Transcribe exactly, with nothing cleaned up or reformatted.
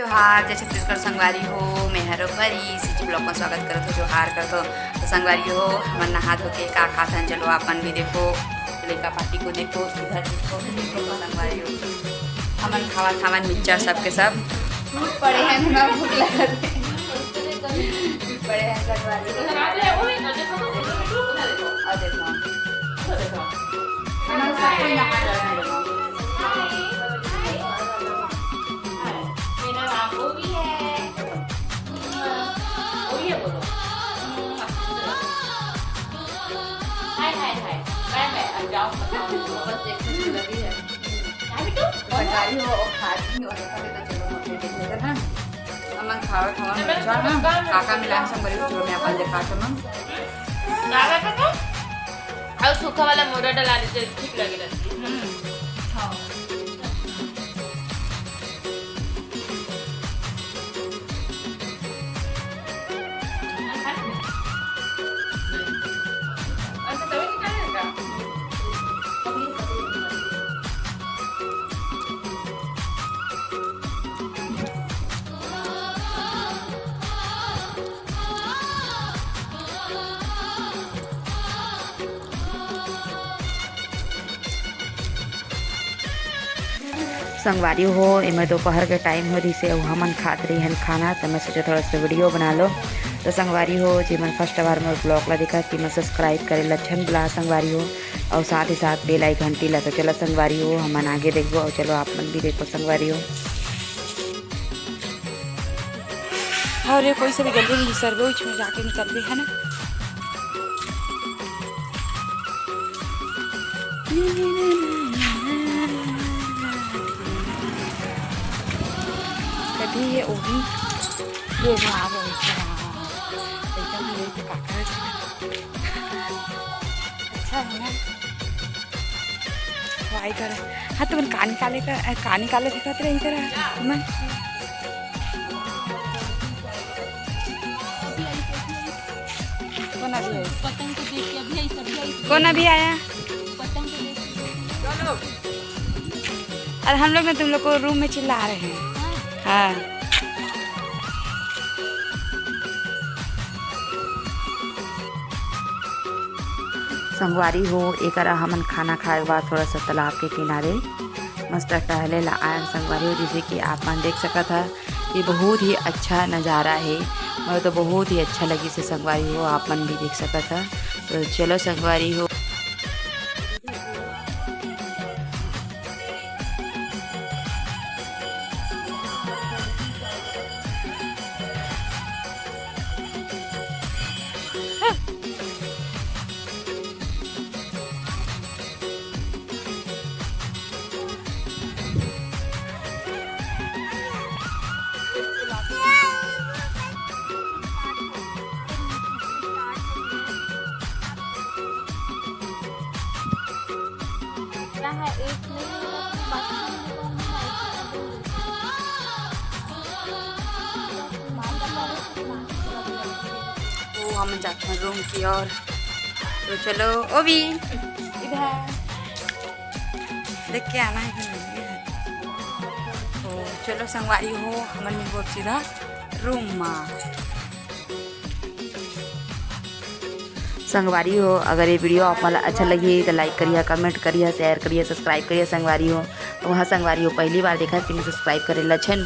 जोहार, जय छत्तीसगढ़ संगवारी हो, मैं हरो परी, CG vlog में स्वागत करत हो, जोहार करत हो। तो संगवारी हो, हमन नहा धो के का खात हन, चलो आपन भी देखो, लइका पार्टी को देखो, इधर देखो, देखो संगवारी हो, हमन खावा खावन मिक्सचर सबके सब। टूट पड़े हैं, ना भूख लगा दे। टूट पड़े हैं संगवारी हो। और देखो, हमन सब कोई नहा धो के मेरा नाम वो भी है। वो भी है, बोलो। हाय, हाय, हाय। बाय, बाय। अब जाओ, बस देखने में लगी है। क्या बेटू? सरकारी हो और खाती हो, देखा बेटा, चलो, हम भी देख लेते हैं। हमन खावा, खावा, चलो, बच्चा ना, चलो, काका मिला, संगवारी हो, चलो, मैं अपन दिखा तो ना। क्या बेटा तू? और सूखा वाला मोटा डला देते, ठीक लगेगा। हम्म। हाँ। संगवारी हो, एमे दोपहर के टाइम हो रहिसे अउ हमन खात रही हन खाना, त मैं सोचा थोड़ा सा वीडियो बना लो। तो संगवारी हो, जेमन फर्स्ट बार मोर ब्लॉग ला देखा, कि मैं सब्सक्राइब करे ला झन भुला संगवारी हो, और साथ ही साथ बेल आइकन टीला। तो चलो संगवारी हो, हमन आगे देखबो, और चलो आप मन भी देखो संगवारी हो। अरे कोई से भी गली में घुसरबे, उसमें जाके निकलबे, है ना? कभी ये ओढ़ी, ये जो आ गए, हाँ। एकदम ये तो काका है। अच्छा है ना? ट्राई कर। हाँ, तुमन का निकाले का, अ, का निकाले दिखत रहे इधर, तुमन? कौन अभी आया? पतंग को देख के अभी आई, सभी आई। कौन अभी आया? पतंग को देख के। और हम लोग ना तुम लोग को रूम में चिल्ला रहे हैं। हाँ। संगवारी हो, एकरा हमन खाना खाए के बाद थोड़ा सा तालाब के किनारे मस्त टहले ला आयन संगवारी हो। जैसे कि आप मन देख सकत ह, ये बहुत ही अच्छा नज़ारा है, मोला तो बहुत ही अच्छा लगिस हे संगवारी हो, आप मन भी देख सकत ह। तो चलो संगवारी हो। वो हम जाते हैं रूम की ओर। तो चलो, ओवी, इधर देख के आना है कि नहीं? तो चलो संगवारी हो, हमन मिलबो अब सीधा रूम मा। संगवारी हो, अगर ये वीडियो आप मन ला अच्छा लगी तो लाइक करिहा, कमेंट करिहा, शेयर करिहा, सब्सक्राइब करिहा संगवारी हो। तो वहाँ संगवारी हो, पहली बार देखा कि मैं सब्सक्राइब करे ला झन